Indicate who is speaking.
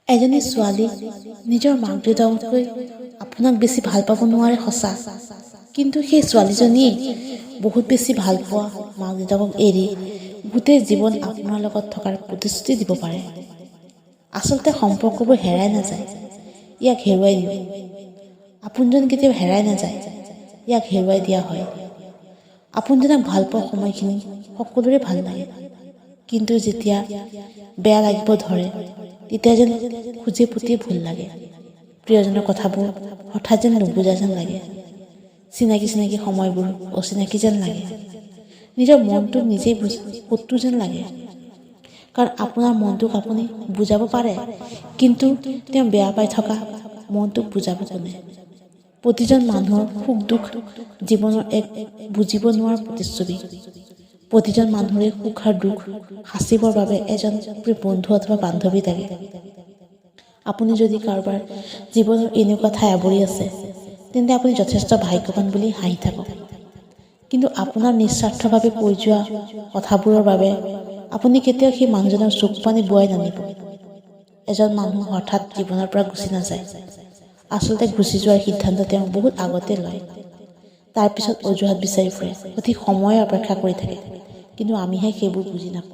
Speaker 1: এজনী ছোৱালী নিজৰ মাক দেউতাকতকৈ আপোনাক বেছি ভাল পাব নোৱাৰে সঁচা, কিন্তু সেই ছোৱালীজনীয়েই বহুত বেছি ভাল পোৱা মাক দেউতাকক এৰি গোটেই জীৱন আপোনাৰ লগত থকাৰ প্ৰতিশ্ৰুতি দিব পাৰে। আচলতে সম্পৰ্কবোৰ হেৰাই নাযায়, ইয়াক হেৰুৱাই দিওঁ। আপোনজন কেতিয়াও হেৰাই নাযায়, ইয়াক হেৰুৱাই দিয়া হয়। আপোনজনক ভাল পোৱা সময়খিনি সকলোৰে ভাল লাগে, কিন্তু যেতিয়া বেয়া লাগিব ধৰে, তেতিয়া যেন খোজে প্ৰতিয়ে ভুল লাগে। প্ৰিয়জনৰ কথাবোৰ হঠাৎ যেন নুবুজা যেন লাগে। চিনাকি চিনাকি সময়বোৰ অচিনাকি যেন লাগে। নিজৰ মনটোক নিজেই বুজ শত্ৰু যেন লাগে। কাৰণ আপোনাৰ মনটোক আপুনি বুজাব পাৰে, কিন্তু তেওঁ বেয়া পাই থকা মনটোক বুজাব কোনে? প্ৰতিজন মানুহৰ সুখ দুখ জীৱনৰ এক বুজিব নোৱাৰা প্ৰতিচ্ছবি। প্ৰতিজন মানুহৰে সুখ আৰু দুখ সাঁচিবৰ বাবে এজন প্ৰিয় বন্ধু অথবা বান্ধৱী লাগে। আপুনি যদি কাৰোবাৰ জীৱনৰ এনেকুৱা ঠাই আৱৰি আছে, তেন্তে আপুনি যথেষ্ট ভাগ্যৱান বুলি হাঁহি থাকক। কিন্তু আপোনাৰ নিস্বাৰ্থভাৱে কৈ যোৱা কথাবোৰৰ বাবে আপুনি কেতিয়াও সেই মানুহজনৰ চকু পানী বোৱাই নানিব। এজন মানুহ হঠাৎ জীৱনৰ পৰা গুচি নাযায়। আচলতে গুচি যোৱাৰ সিদ্ধান্ত তেওঁ বহুত আগতে লয়। তাৰপিছত অজুহাত বিচাৰি ফুৰে, সঠিক সময়ৰ অপেক্ষা কৰি থাকে। কিন্তু আমিহে সেইবোৰ বুজি নাপাওঁ।